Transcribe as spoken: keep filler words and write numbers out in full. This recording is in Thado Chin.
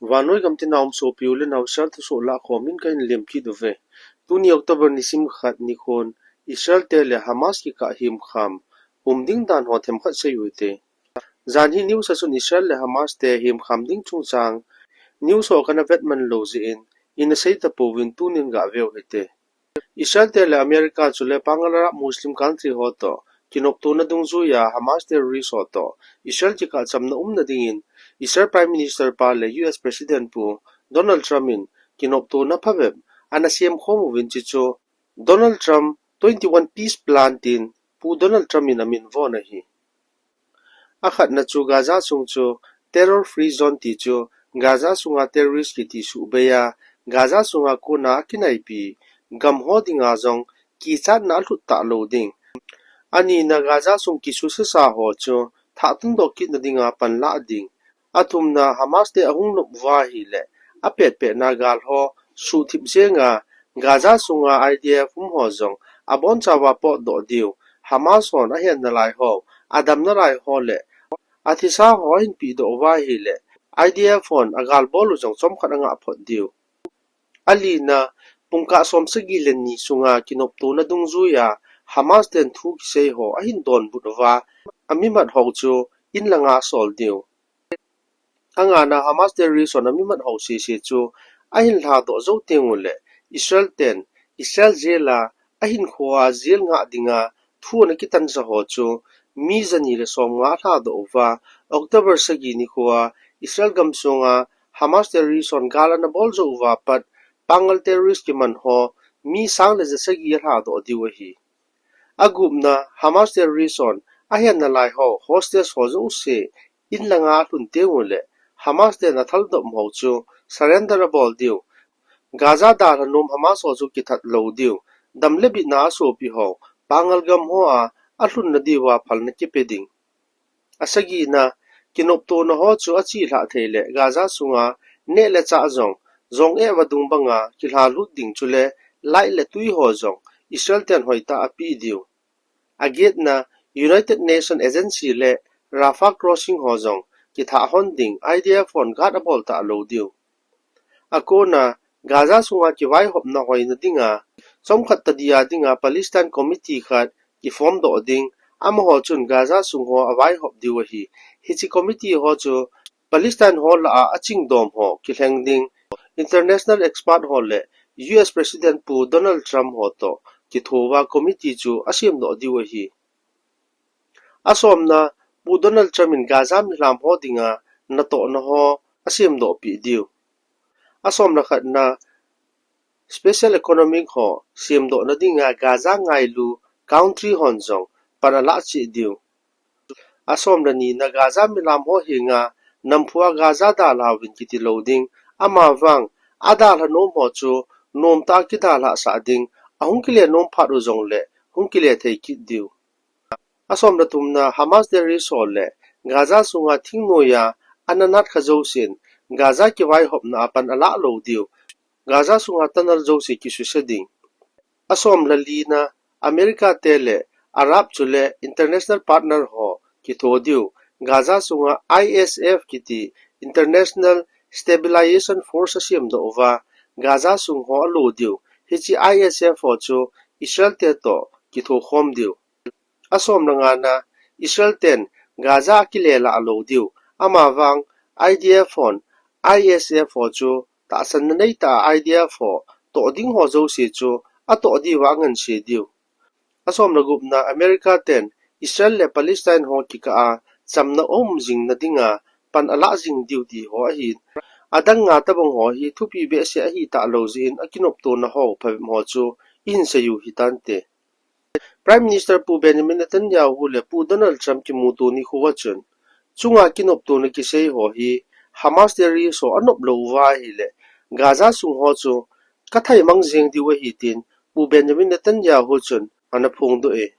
Vannoi gam tina um sopi u le nao Israel thusoh lah khomin kahin lem kit uve. Tuni October nisim khat nikhon Israel te le Hamas kikah himkham um ding dan ho themkhat sei u hite. Jan hi news a chun Israel le Hamas te himkham ding chungchang news ho kana vet man lou jeh in, ina sei tapouvin tunin gah veu hite. Israel te le America chule Pangal Arab Muslim country ho toh kinoptona dungjuiya Hamas terrorist ho toh Israel kikah chamna umna dingin Israel Prime Minister pa le U S President Pu Donald Trump in kinoptona phabep ana semkhom uvin, chuchu Donald Trump twenty-one Peace Plan tin Pu Donald Trump in amin von ahi. Akhatna chu Gaza sung chu terror free zone ti chu Gaza sunga terrorist kiti suhbeiya Gaza sunga kona akinaipi gam ho dinga jong kichatna alhut talou ding. Anina Gaza sung kisuse sa ho chu thah tundoh kitna dinga panlah ding. Athumna Hamas te ahung nop uva ahile apetpetna gal ho suhthip jenga Gaza sunga I D F um ho jong abonchauva potdoh diu, Hamas hon ahenna lai ho, adamna lai ho le athisa ho ahin pehdoh uva ahile I D F hon agalbol u jong chomkhat angah phot diu. Alina, pungkah somsagi le ni sunga kinoptona dungjuiya Hamas ten thu kisei ho ahin donbut uva, amimat ho chu inlanga asol diu. Angana, Hamas terrorist hon amimat ho sese chu ahin lhadoh jou teng ule Israel ten Israel jail a ahinkhoa jail ngah dinga thu ana kitansa ho chu mi jani le somnga alhadoh uva, October sagi nikhoa Israel gamsunga Hamas terrorist hon gal ana bol jou uva pat Pangal terrorist kiman ho mi sang le jasagi alhadoh diu ahi. Agupna, Hamas terrorist hon ahenna lai ho hostage ho jouse inlanga alhun teng ule Hamas ten athaldom ho chu surrender abol diu. Gaza dalha nom Hamas ho chu kithat lou diu. Dam le bitna asopi ho Pangal gam hoa alhunna diuva phalna kipe ding. Asagina, kinoptona ho chu achelhah thei le Gaza sunga neh le chah jong, jong eh vadung banga kilhalut ding chule light le tui ho jong Israel ten hoitah a apeh diu. Agetna, United Nation Agency le Rafah Crossing ho jong kithah hon ding, I D F hon guard abol talou diu. Akona, Gaza sunga kivaihopna hoina dinga, chomkhat tadi a dinga Palestine Committee khat kiform doh ding, amaho chun Gaza sung ho avaihop diu ahi. Hiche committee ho chu Palestine ho lah a achingdom ho kilheng ding, international expert ho le U S President Pu Donald Trump ho toh kithouva committee chu asemdoh diu ahi. Asomna, Pu Donald Trump in Gaza mihem ho dinga natohna ho asemdoh peh diu. Asomna khatna, special economic ho semdohna dinga Gaza ngailu country hon jong pan alah cheh diu. Asomna nina, Gaza mihem ho henga namphua Gaza dalhauvin kiti lou ding. Amavang adalha nom ho chu nomtah a kidalhah sah ding, ahung kile nom phat u jongle hung kile thei kit diu. Asomna thumna, Hamas terrorist ho le Gaza sunga thingnoiya ana natkha jousen Gaza kivaihopna a pan alah lou diu. Gaza sunga tunnel jouse kisuse ding. Asomna lina, America te le Arab chule international partner ho kitho diu. Gaza sunga I S F kiti International Stabilization Force asemdoh uva Gaza sung ho alo diu. Hiche I S F ho chu Israel te toh kithokhom diu. Asomna ngana, Israel ten Gaza akile lah lou diu. Amavang I D F hon I S F ho chu tahsanna neitah a I D F ho toh ding ho jouse chu atoh diuva anganse diu. Asomna gupna, America ten Israel le Palestine ho kikah a chamna aum jingna dinga pan alah jing diu ti ho ahin. Adang nga tabang ho hi thupi behseh ahi talou jeh in akinoptona ho phabep ho chu ihin sei u hitante. Prime Minister Pu Benjamin Netanyahu le Pu Donald Trump kimuto nikho a chun, chunga kinoptona kisei ho hi Hamas terrorist ho anop lou uva ahile Gaza sung ho chu kathaimang jeng diu ahi tin Pu Benjamin Netanyahu chun ana phongdoh e.